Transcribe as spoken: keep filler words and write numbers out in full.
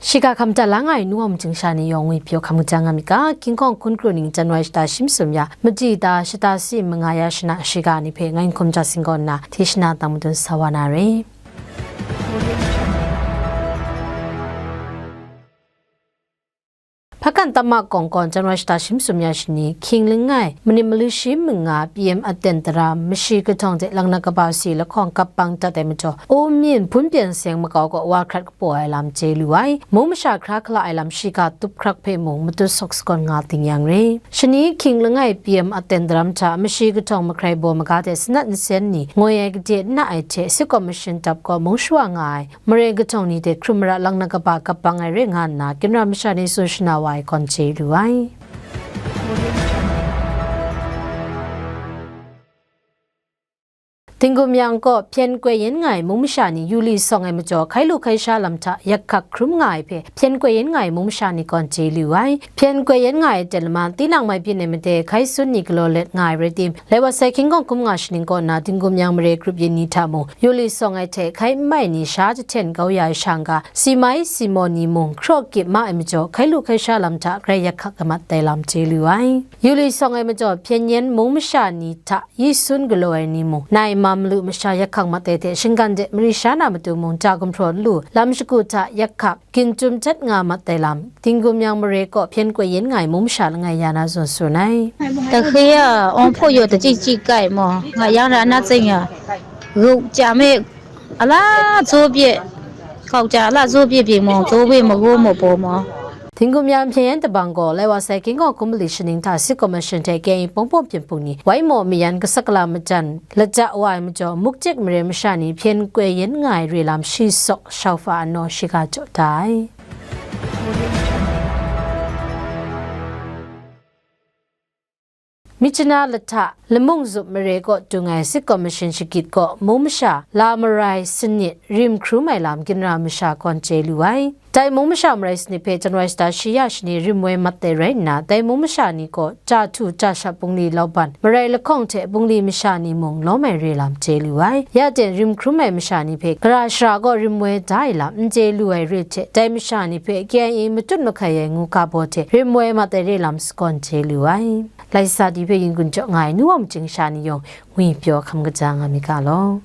Shiga hkam da la nga ai nu wa majing sha ni yawng ngwi pyaw hkam kaja nga mi ga, King Kong hkun kru ning January shata shi masum ya, madi da shata si manga ya shana shiga ni hpe ngai n hkum ja singgawn nna, hti shana tang madun sa wa na re. Hpakan Tamma Kawng kaw January shata shi masum ya shani, hkying langai, manit mali shi manga, P M Aten Daram, mashi kahtawng hte langnat kaba si lahkawng kap bang dat ai majaw, Umyin hpun pyen seng makau kaw wa hkrat kau ai lam chye lu ai. Mung masha hkra hkala ai lam shiga tup hkrak hpe mung matut sawk sagawn nga ting yang re. Shani hkying langai P M Aten Daram hta mashi kahtawng mahkrai baw maga hte sanat nsen ni ngoi ai gade n na ai hte, City Commission dap kaw mung shawa nga ai mare kahtawng ni hte hkrum mara langnat kaba kap bang ai re nga nna, ginra masha ni tsun shana wa ai gawn chye lu ai. Dinggum yang kaw hpyen koi yen nga ai mung masha ni yu li sawng ai majaw, hkai lu hkai sha lam hta yak hkak hkrum nga ai hpe, hpyen koi yen nga ai mung masha ni gawn chye lu ai. Hpyen koi yen nga ai aten lama, tinang mai byin ai made hkai sun ni galaw let nga ai rai tim, lai wa sai hkying kawng hkum nga shaning kaw na, Dinggum yang mare grup yin ni hta mung, yu li sawng ai hte hkai n mai ni sha jahten kau ya ai sha n-ga, si mai si maw ni mung hkraw kip ma ai majaw, hkai lu hkai sha lam hta grai yak hkak kamat ai lam chye lu ai. Yu li sawng ai majaw, hpyen yen mung masha ni hta yi sun galaw ai ni mung, nai mam malu masha yak hkak mat ai hte, shinggan de mari sha na matu mung, ja gumhpraw n lu, lam shagu hta yak hkak, ginjum jat nga mat ai lam, Dinggum yang mare kaw hpyen koi yen nga ai mung masha langai ya na zawn tsun ai. တဃေးက အွန်ဖို့ရော်တကြိတ်ကြိတ်ကိုက်မော် ငါရောင်းတာနတ်စိန်က ဂုတ်ကြမဲ့ အလားသိုးပြက် ကောက်ကြအလားသိုးပြက်ပြေမော် သိုးဝေးမကိုးမော်ပေါ်မော် Dinggum yang hpyen yen tabang gaw, lai wa sai King Kong hkum mali shaning hta City Commission hte K I A pawng pawng pyin hpung ni, wai maw mayan gasakala majan lata wa ai majaw, mukjik mare masha ni hpyen koi yen nga ai re lam shi sawk shau fa anaw shiga jaw da ai. Myitkyina lahta Lamung Zup mare kaw dung ai City Commission shagit kaw mung masha la marai sanit rim hkrum ai lam ginra masha gawn chye lu ai. Dai mung masha marai sanit hpe January shata shi ya shani rim woi mat ai rai nna, dai mung masha ni gaw ja htu ja shap bungli lauban marai lahkawng hte bungli masha ni mung lawm ai re lam chye lu ai. Ya ten rim hkrum ai masha ni hpe gara shara gaw rim woi da ai lam n chye lu ai re hte, dai masha ni hpe K I A matut mahkai ai ngu ga baw hte rim woi mat ai re lam sagawn chye lu ai. Lai sa di hpe yin gun jaw nga ai nu wa majing sha ni yawng ngwi pyaw hkam kaja nga mi ga law.